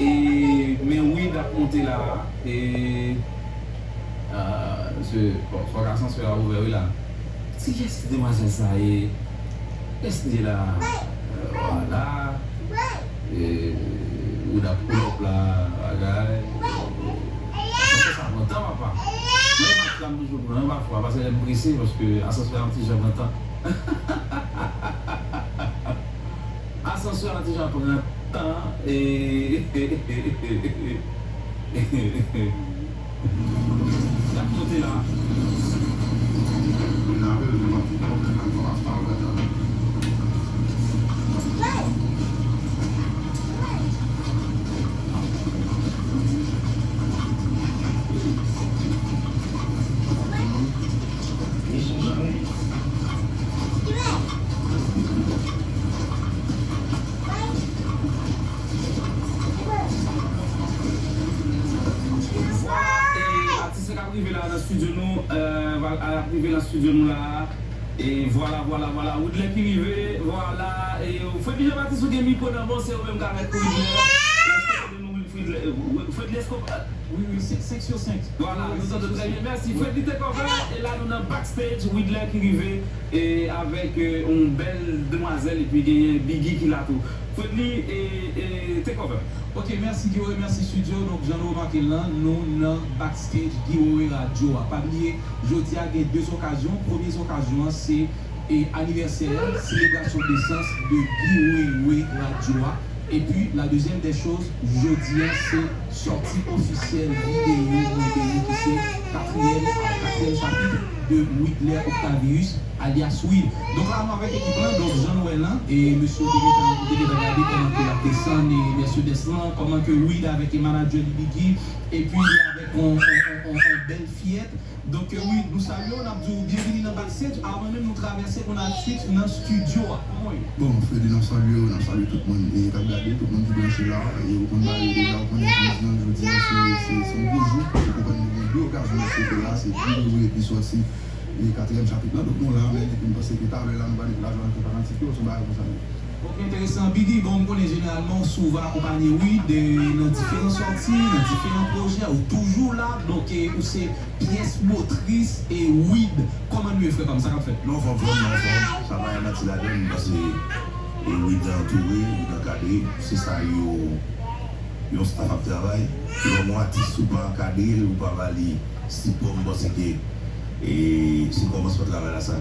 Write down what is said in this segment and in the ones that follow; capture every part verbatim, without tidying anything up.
E, men Wid ap monte la. E, ah, mesye, fò, fòk asansè a ouvè wi la. Kiyès demwazèl sa ye? Kiyès li ye la? Vwala. E, Wid ap pull up la, bagay. Asansè sa pran tan, papa. Mwen, match la, m toujou pran, pafwa, paske lè m prese, paske asansè a ti jan pran tan. Asansè a ti jan pran tan, e, y ap monte la. Vwala, e, atis la k ap rive la nan estidyo nou, e, va, ap rive nan estidyo nou la. E vwala, vwala, vwala, Widler ki rive, vwala, e, Fredly Jean Baptiste, ou gen mikwo nan men w, se ou menm k avèk Widler. Èske w tande nou, Fredly, e, Fredly, èske w, Wi, wi, senk, senk sou senk. Vwala, nou tande trè byen. Mèsi. Fredly take over. E la, nou nan backstage. Widler ki rive, e, avèk, e, yon bèl demwazèl, epi genyen Biggy ki la tou. Fredly, e, e, take over. Ok, mèsi Guy Wewe, mèsi studio. Donk, jan nou remake l lan, nou nan backstage Guy Wewe Radio a. Pa bliye, jodi a gen de okazyon. Premye okazyon an, se e anivèsè, selebrasyon nesans de Guy Wewe Radio a. Epi, la deuxième des choses, jodi a se sòti ofisyèl videyo mwen genyen ki se katriyèm, katriyèm chapit de Widler Octavius, alyas Wid. Donk la, nou avèk ekip lan, donk jan nou wè lan, e mesye yo te gentan, te gentan gade kòman ke l ap desann, e Mercedes lan, kòman ke Wid avèk e manadjè li Biggy, epi li avèk on, on, on, on, on bèl fiyèt. Donk, e, wi, nou salye w, n ap di w byenvini nan backstage. Avan menm nou travèse pou n al swit nan estidyo a. Kòman w ye? Bon, Freddy, n ap salye w, n ap salye tout moun, e, k ap gade, tout moun ki branche la, e, ou konn bagay yo deja, ou konnen jodi an, jodi an, se, se, se yon gwo jou, ou konprann nou gen de okazyon nan sete la, se Guy Wewe epi sòti, e, katriyèm chapit lan, donk nou la, men, epi m panse ke talè la, nou pral gen lajwa nan fè fanatik yo, se yon bagay konsa li ye. Ok, enteresan. Biggy, bon, m konnen jeneralman w souvan akonpanye Wid, e, nan diferan sòti, nan diferan pwojè, ou toujou la, donk, e, ou se pyès motris, e, Wid. Kòman nou ye, frè pa m, sa k ap fèt? Nou anfòm, frè m, nou anfòm. Sa pa yon manti ladan l, paske, e, Wid antoure, Wid ankadre, se sa yo, yon staff ap travay. Lè yon atis ou pa ankadre l, ou pa ba li sipò, m panse ke, e, se kòmansman travay la sa.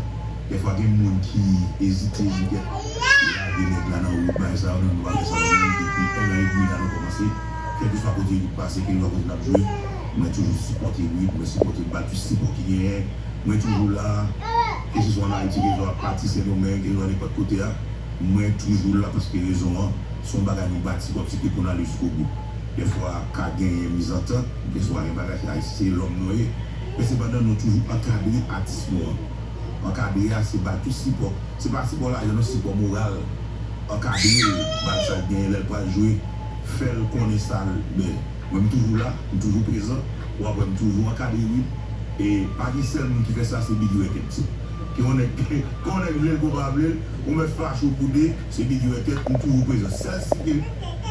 Dèfwa gen moun ki ezite, ki kèk lage nèg la nan wout, bagay sa yo, non, nou pa fè sa, nou menm depi enn an edmi la nou kòmanse. Kèlkeswa kote Wid pase, kèlkeswa kote n ap jwe, mwen toujou sipòte Wid, mwen sipòte Batis, sipò ki genyen. Mwen toujou la, keseswa ann Ayiti, keseswa pati Sendomeng, keseswa nenpòt kote a, mwen toujou la paske rezon an, se yon bagay nou bati kòmsi ke pou n ale jiskobou. Dèfwa ka genyen mizantant, dèfwa gen bagay ki Ayiti, se lòm nou ye. Men sepandan, nou toujou ankadre atis nou an. Ankadre a, se ba l tout sipò. Se pa sipò lajan non, sipò moral. Ankadre l, ba l sa l genyen lè l pral jwe, fè l konnen sa l, men, mwen m toujou la, m toujou prezan, w ap wè m toujou ankadre Wid, e pa gen sèl moun ki fè sa, se Biggy Records. Ke yon nèg, ke yon nèg vle l, ke w pa vle l, ou mèt fache w boude, se Biggy Records, m toujou prezan. Sèl si ke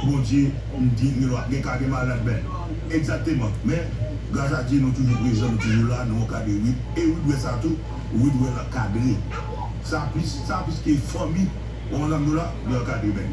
Bondye, m di, gen lwa, gen ka gen malad, men, egzakteman, men, gras a Dye, nou toujou prezan, nou toujou la, nou ankadre Wid, e Wid wè sa tou, Wid wè l ankadre. Sa plis, sa plis ke fanmi. Bon, zanmi nou la, li ankadre, men.